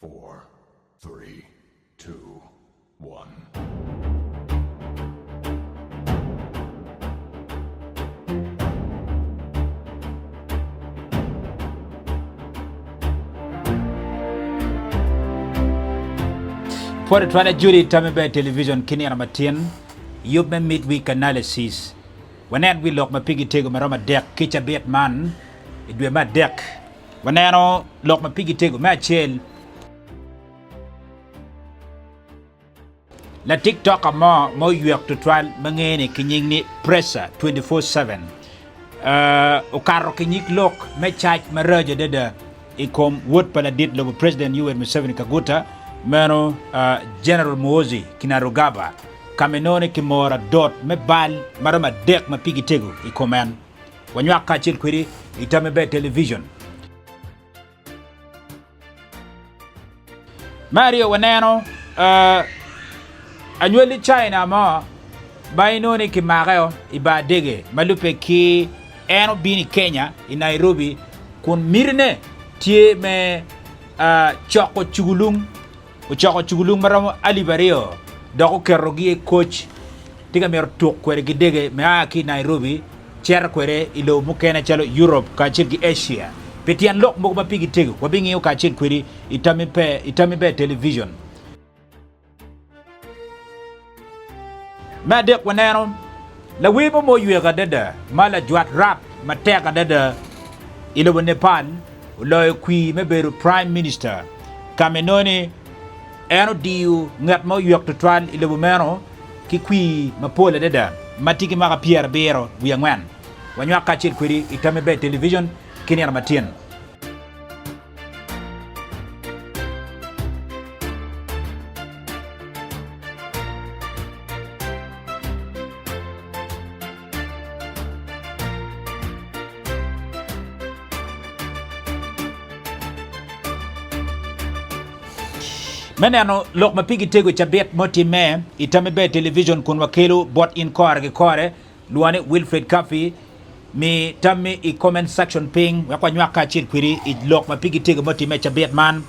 Four, three, two, one. Pwod atwal ajoli tame ber television ki nino matin yub me Midweek Analysis. Wanen wi lok ma pigi tego ma romo adek ki cabit man i dwe me adek. Waneno lok ma pigi tego me acel. La TikToker mo ma oywek tutwal ma ngene ki nying ni Pressa 24/7 okato ki nyig lok me cac maraco adada i kom wod pa ladit lobo President Yoweri Museveni Kaguta meno General Muhoozi Kainerugaba ka ma inongo ni kimoro adot me bal maromo adek ma pigi tego i kom en. Wanywak kacel kwedi i Tammi Ber Television. Me aryo waneno anywali China mo ma inongo ni kimake i bar dege ma lubbe ki en obino i Kenya i Nairobi kun mitine tye me coko cugulung Ocoko cugulung ma romo alip aryo dok oketogi i koc, tye ka mito tuk kwede ki dege me a ki i Nairobi cito kwede i lobo mukene calo Europe kacel ki Asia. Pi tyen lok mogo ma pigi tego, wabingiyo kacel kwedi i Tammi Ber Television. Me adek waneno lawer mo ma oywek adada ma lajwat rap matek adada i lobo Nepal oloyo kwir me bedo Prime Minister ka ma inongo ni en odiyo ngat ma oywek tutwal i lobo meno ki kwir mapol adada ma tye ki mwaka 74. Wanywak kacel kwedi i Tammi Ber Television ki nino matin. Me neno lok ma pigi tego i cabit mutimme i Tammi Ber Television kun wakelo bot in kore ki kore, Lwongo ni Wilfred Cuffy, mi tammi i comment section piny wek wanywak kacel kwedi i lok ma pigi tego ma otimme i cabit man.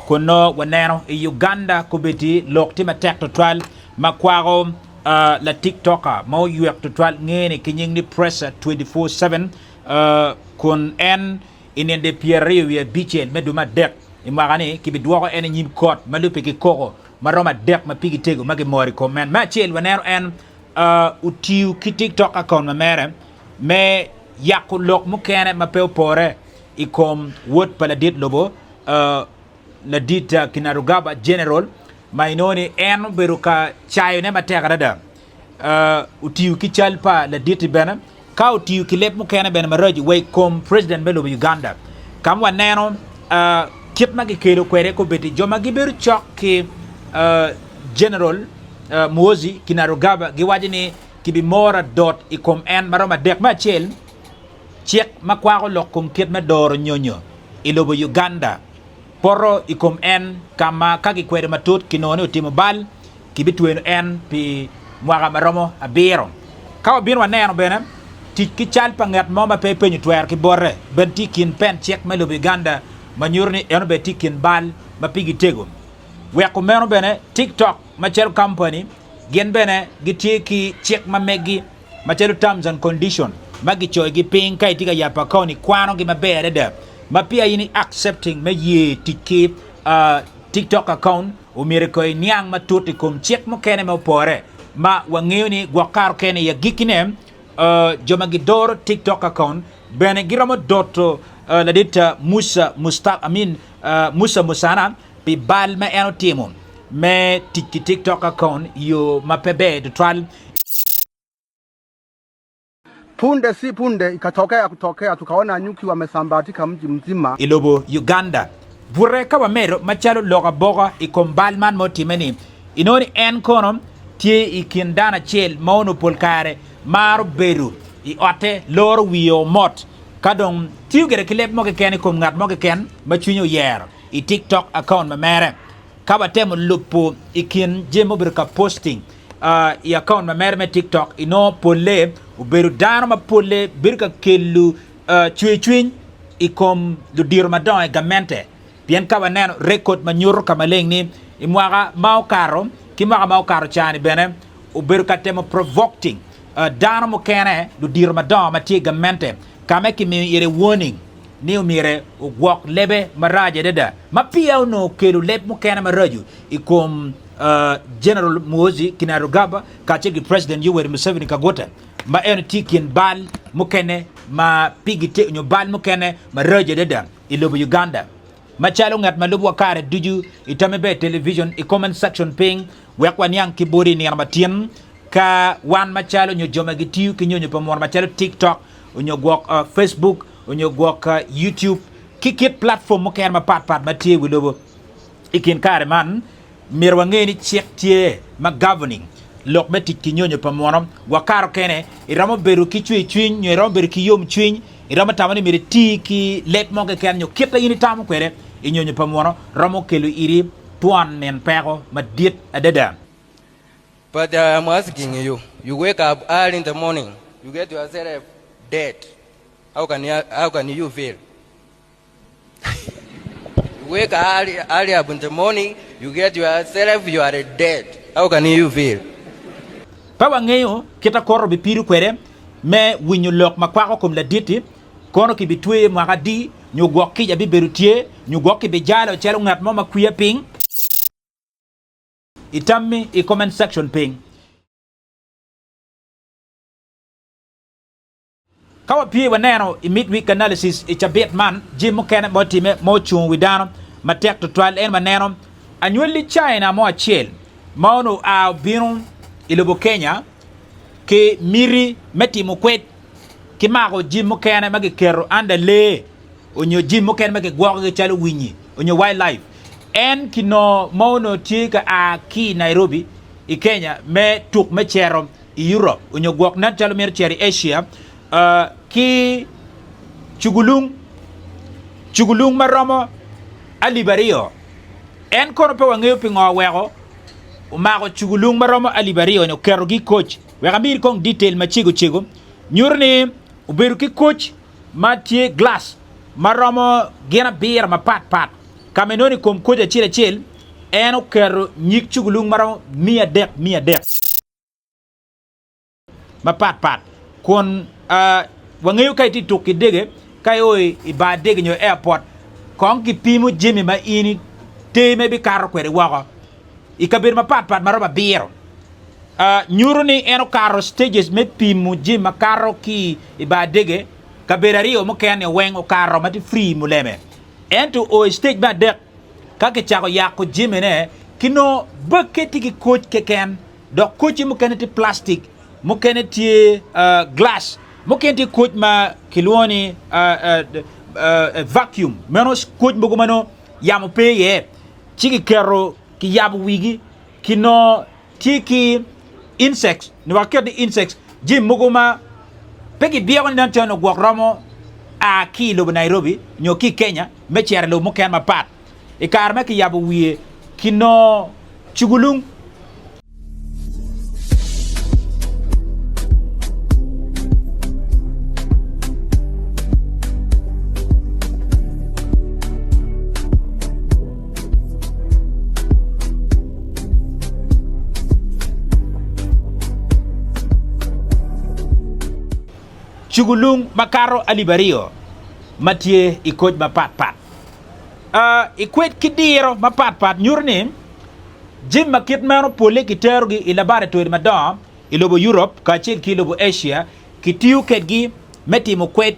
Kun nongo waneno i Uganda kobeddi lok tye matek tutwal ma kwako uh, la tiktoker ma oywek tutwal ngene ki nying ni Pressa 24/7 uh, kun en i ninde pyeraryo wiye abicel me dwe me adek i mwaka-ni kibidwoko en i nyim kot ma lubbe ki koko ma romo adek ma pigi tego ma gimoro i kom en. Me acel waneno en otiyo ki TikTok account ma mere me yako lok mukene ma pe opore i kom wod pa ladit lobo ladit Kinarugaba General ma inongo ni en obedo ka cayone matek adada. Otiyo ki cal pa ladit-ti bene ka otiyo ki leb mukene bene maraco wa i kom president me lobo Uganda ka ma waneno kit ma kikelo kwede kobedi jo ma gibedo cok ki General Muhoozi Kainerugaba giwaco ni kibimoro adot i kom en ma romo adek. Me acel, cik ma kwako lok kom kit me doro nyonyo i lobo Uganda poto i kom en ka ma ka kikwedo matut kinongo ni otimo bal kibitweno en pi mwaka ma romo abiro. Ka wabino waneno bene tic ki cal pa ngat mo ma pe epenyo twero ki bote bene tye i kin pen cik me lobo Uganda ma nyuto ni eno bene tye i kin bal ma pigi tego. Weko meno bene TikTok macalo kampani gin bene gitye ki cik ma meggi macalo terms and condition ma gicoyogi piny ka itye ka yabo account ikwanogi maber adada ma peya in i accepting me ye tic ki TikTok account omyero kong iniang matut i kom cik mukene ma opore ma wangeyo ni gwok kare okene i agikkine jo ma gidoro TikTok account bene giromo doto ladit Musa Mustafa I mean Musa Musana pi bal ma en otimo me tic ki TikTok account i yo ma pe ber tutwal. Punde si punde ikatokea kutokea tukaona nyuki wamesambatika mji mzima. I lobo Uganda, bute ka wamedo macalo lok aboka i kom bal man ma otimme-ni, inongo ni en kono tye i kin dano acel ma onongo pol kare maro bedo i otte, loro wiye omot, ka dong tiyo kwede ki leb mo keken i kom ngat mo keken ma cwinye oyero i TikTok account ma mere. Ka watemo lubo i kin jami ma obedo ka posting i account ma mere me TikTok, inongo polle obedo dano ma polle bedo ka kelo cwercwiny i kom ludito madongo i gamente. Pien ka waneno rekod ma nyuto ka maleng ni i mwaka ma okato ki mwaka ma okato ca-ni bene obedo ka temo provoking dano mukene, ludito madongo ma tye i gamente ka ma kimiyo ire warning ni omyero ogwok lebe marac adada ma peya onongo okelo leb mukene maraco i kom General Muhoozi Kainerugaba kacel ki President Yoweri Museveni Kaguta ma eno tye i kin bal mukene ma pigi tego nyo bal mukene maraco adada i lobo Uganda. Macalo ngat ma lubowa kare ducu i Tami Ber Television i comment section piny wek waniang ki boti i nino matin ka wan macalo nyo jo ma gitiyo ki nyonyo pa muno macalo TikTok onyo gwok Facebook onyo gwok YouTube ki kit platform mukene mapat pat ma tye i wi lobo i kin kare man myero wange ni cik tye ma governing lok me tic ki nyonyo pa muno. Wakato kene iromo bedo ki cwer cwiny nyo iromo bedo ki yom cwiny, iromo tamo ni myero iti ki leb mo keken nyo kit ma in itamo kwede i nyonyo pa muno romo kelo iri twon min peko madit adada. But I am asking you, you wake up early in the morning, you get yourself dead, how can you, how can you feel? You wake early, early up in the morning, you get yourself, you are dead, how can you feel? Pe wangeyo kit a kot obipido kwede me winyo lok ma kwako kom ladit-ti, kono kibitweye mwaka adi, nyo gwok kica bibedo tye, nyo gwok kibijalo calo ngat mo ma kwiya piny. I tammi i comment section piny. Ka wapye waneno i Midweek Analysis i cabit man, jami mukene ma otime ma ocungo wi dano matek tutwal en waneno anywali China mo acel ma onongo oa obino i lobo Kenya ki miti me timo kwed ki mako jami mukene ma giketo under lee onyo jami mukene ma gigwokogi calo winyi onyo wildlife. En kinongo ma onongo tye ka a ki i Nairobi i Kenya me tuk me cito i Europe onyo gwok nen calo mito cito i Asia ki cugulung, cugulung ma romo alip aryo. En kono pe wangeyo pingo oweko omako cugulung ma romo alip aryo ni oketogi i koc. Wek amiri kong detail macego cego nyuto ni obedo ki koc ma tye glass ma romo gin abiro mapat pat ka ma inongo i kom koc acel acel en oketo nyig cugulung ma romo miya adek miya adek mapat pat kun wangeyo ka itye tuk ki dege ka io i bar dege nyo i airport kong kipimo jami ma in te ma ibikato kwede woko i kabedo mapat pat ma romo abiro nyuto ni en okato stages me pimo jami makato ki i bar dege kabedo aryo mukene weng okato ma tye free muleme ento o i stage me adek ka kicako yako jamine ki nongo bakke tye ki koc keken dok kocce mukene tye plastic mukene tye glass mukene tye koc ma kilwongo ni vacuum meno koc mogo ma nongo yamo pe iye ci kiketo kiyabo wigi ki nongo tye ki insects nyo waket ni insects jami mogo ma pe gibyeko ni nen calo nongo gwok romo a ki i lobo Nairobi nyo ki i Kenya me cito i lobo mukene mapat. I kare ma kiyabo wiye kinongo cugulung. Cugulung makato alip aryo ma tye i koc mapatpat i kwed ki diro mapatpat nyuto ni jami ma kit meno polle kiterogi i laboratori madongo i lobo Europe kacel ki i lobo Asia kitiyo kedgi me timo kwed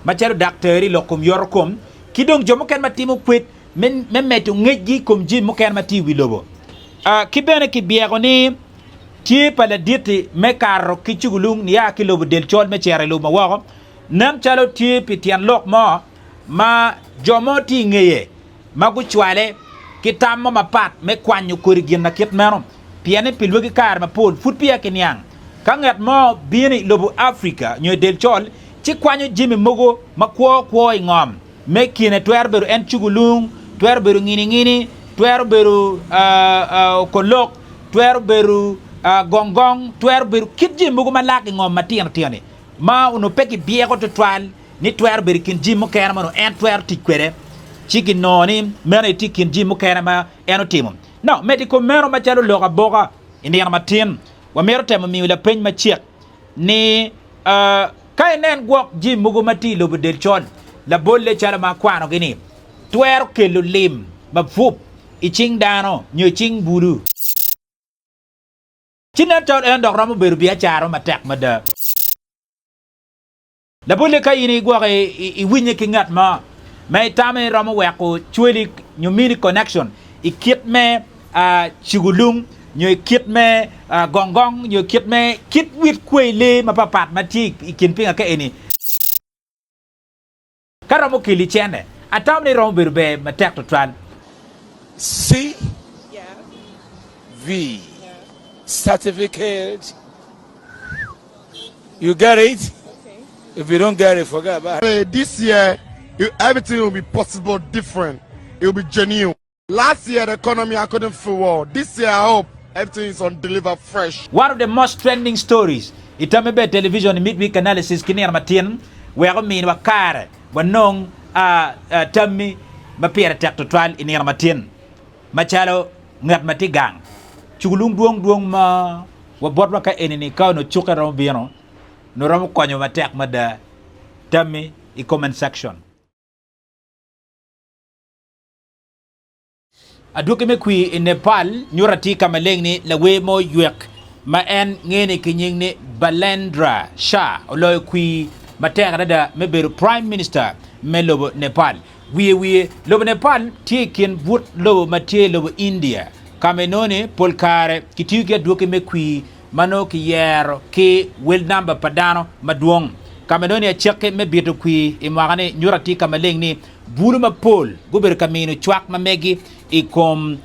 macalo daktari i lok kom yotokom ki dong jo mukene ma timo kwed me medo ngecgi i kom jami mukene ma tye i wi lobo. Ki bene kibyeko ni tye pa ladit-ti me kato ki cugulung nia ki lobo del col me cito i lobo ma woko nen calo tye pi tyen lok mo ma jo mo tye i ngeye ma gucwale ki tam mo mapat me kwanyo kodi gin ma kit meno pien ni pi lwagi kare mapol pud peya kiniang ka ngat mo bino i lobo Afrika nyo i del col ci kwanyo jami mogo ma kwo kwo i ngom me kine twero bedo en cugulung, twero bedo nginingini, twero bedo okolok, twero bedo gonggong, twero bedo kit jami mogo ma lak i ngom matino tino-ni ma onongo pe kibyeko tutwal ni twero bedo i kin jami mukene ma onongo en twero tic kwede. ci ginongo ni meno aye tye i kin jami mukene ma en otimo. Now, medo i kom meno macalo lok aboka i nino matin, wamito temo miyo lapeny macek ni, Ka inen gwok jami mogo ma tye i lobo del col, labolle calo ma akwanogi-ni, twero kelo lim mabup i cing dano nyo i cing bulu. Ci nen calo en dok romo bedo biacara matek mada. Labolle ka in igwoko iwinye ki ngat mo ma itamo ni romo weko cweli nyo mini connection i kit me cigo lung nyo i kit me gong gong nyo i kit me kit wit kwei lee mapapat ma tye i kin pinga ka eni, ka romo keli cene, atamo ni romo bedo ber matek tutwal. CV, Certificate, you get it? If you don't get it, forget about it. This year, everything will be possible different. It will be genuine. Last year the economy I couldn't feel well. This year I hope everything is on deliver fresh. One of the most trending stories i Tammy Bay Television i Midweek Analysis ki nino matin wek ominiwa kare wanong tammi ma pire tek tutwal i nino matin macalo ngat ma tye gang. Cukulung dwong dwong ma wa botwa ka eni ni ka onongo cukke romo bino nongo romo konyo matek mada. Tammi i comment section. Adwogi me kwir i Nepal nyuto atir ka maleng ni lawer mo ywek ma en ngene ki nying ni Balendra Shah oloyo kwir matek adada me bedo Prime Minister me lobo Nepal. Wiye wiye, lobo Nepal tye i kin but lobo ma tye i lobo India ka ma inongo ni pol kare kitiyo ki adwogi me kwir ma nongo kiyero ki wel namba pa dano madwong. Ka ma inongo ni acakki me bito kwir i mwaka-ni nyuto atir ka maleng ni Bulu mapol gubedo ka mino cwak ma megi i kom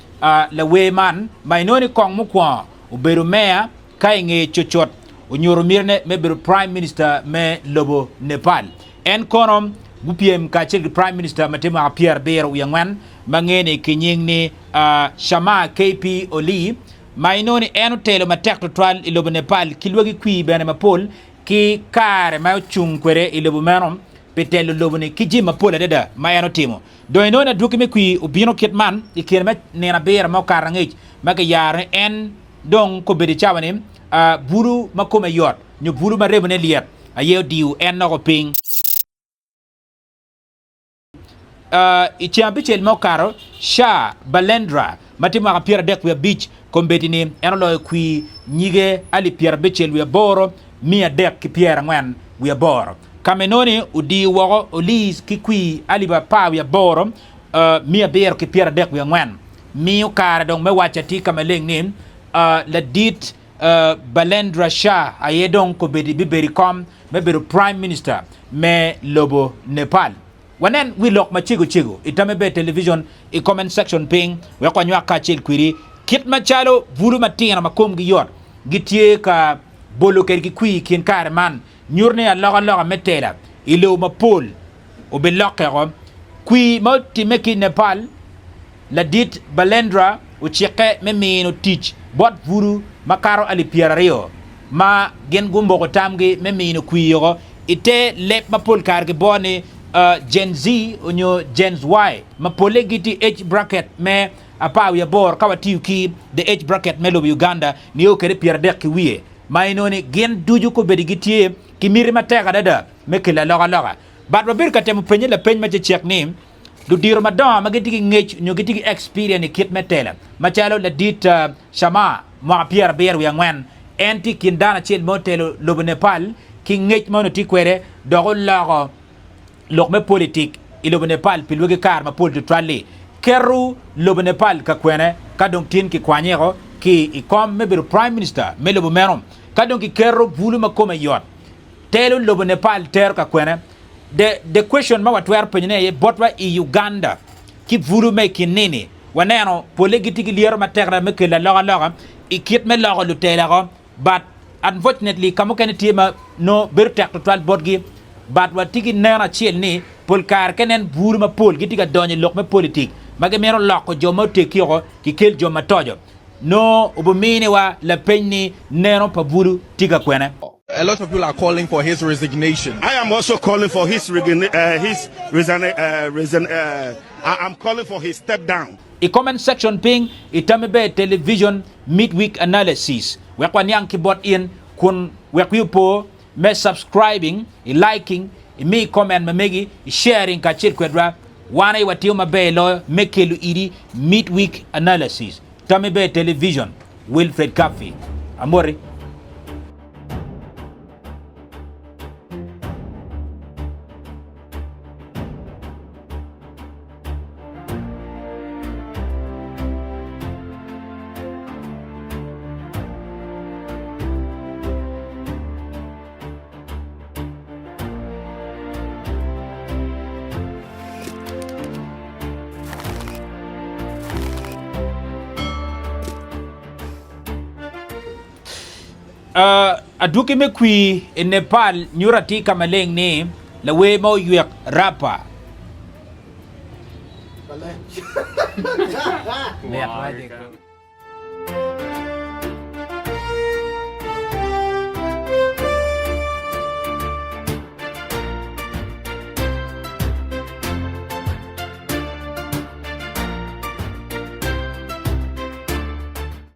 lawer man ma inongo ni kong mukwongo obedo meya ka i ngeye cutcut onyuto mitine me bedo Prime Minister me lobo Nepal. En kono gupyem kacel ki Prime Minister ma tye mwaka 74 ma ngene ki nying ni Sharma KP Oli ma inongo ni en otelo matek tutwal i lobo Nepal ki lwagi kwir bene mapol ki kare ma ocung kwede i lobo meno pi telo lobo-ni ki jami mapol adada ma en otimo. Dong inongo ni adwogi me kwir obino kit man i kine me nino abiro ma okato angec ma kiyaro ni en dong kobedo i cawa-ni, bulu ma kome yot nyo bulu ma remone lyet aye odiyo en noko piny. I ceng abicel ma okato, Shah Balendra, ma tye mwaka 35 kombeddi-ni, en oloyo kwir nyige alip pyerabicel wiye aboro, miya adek ki pyerangwen wiye aboro. Kamenoni odiyo woko Oliz ki kwir alip apar wiye aboro, miya abiro ki pyeradek wiye angwen. Miyo kare dong me waco atir ka maleng ni ladit Balendra Shah aye dong kombeddi bibedo i kom me bedo Prime Minister me lobo Nepal. Wanen wi lok macego cego i Tame Ber Television i comment section piny wek wanywak kacel kwedi kit macalo bulu matino ma komgi yot gitye ka bolo kwedgi kwir i kin kare man nyuto ni alokaloka me tela i lobo mapol obilokkeko. Kwir ma otimme ki i Nepal, Ladit Balendra ocikke me mino tic bot bulu makato alip 20 ma gin gumoko tamgi me mino kwir-o i te leb ma pol kare giboo ni Gen-Z onyo Gen-Y ma polle gitye i age bracket me apar wiye aboro ka watiyo ki the age bracket me lobo Uganda nio kwede 30 ki wiye ma inongo ni gin ducu kobedi gitye ki miti matek adada me kelo alokaloka. But wabedo ka temo penye lapeny ma cecek ni, Ludito madongo ma gitye ki ngec nyo gitye ki experience i kit me tela, macalo ladit Sharma, mwaka 74, en tye i kin dano acel ma otelo lobo Nepal ki ngec ma onongo tye kwede dok oloko lok me politik i lobo Nepal pi lwagi kare mapol tutwal-li. Keto lobo Nepal ka kwene ka dong tin kikwanyeko ki i kom me bedo Prime Minister me lobo meno? Ka dong kiketo bulu ma kome yot, telo lobo Nepal tero ka kwene? The the question ma watwero penyo ne aye botwa i Uganda ki bulu ma i kin nini waneno pole gitye ki lyeto matek adada me kelo alokaloka i kit me loko lutela ko but unfortunately ka mukene tye ma nongo bedo tek tutwal botgi but watye ki neno acel ni pol kare ka inen bulu mapol gitye ka donyo i lok me politik ma gimito loko jo ma oteggi oko kikel jo ma toco nongo obiminiwa lapeny ni neno pa bulu tye ka kwene. A lot of people are calling for his resignation. I am also calling for his uh, his resign, uh, resign, uh, I am calling for his step down. I comment section piny i Tammy Ber Television Midweek Analysis wek waniang ki bot in kun wek wi opo me subscribing, i liking, imi comment ma megi, i sharing kacel kwedwa. Wan aye watimo maber loyo me kelo iri Midweek Analysis. Tammy Ber Television, Wilfred Kaffi. Amoti. Adwogi me kwir i Nepal nyuto atir ka maleng ni lawer ma oywek rapper.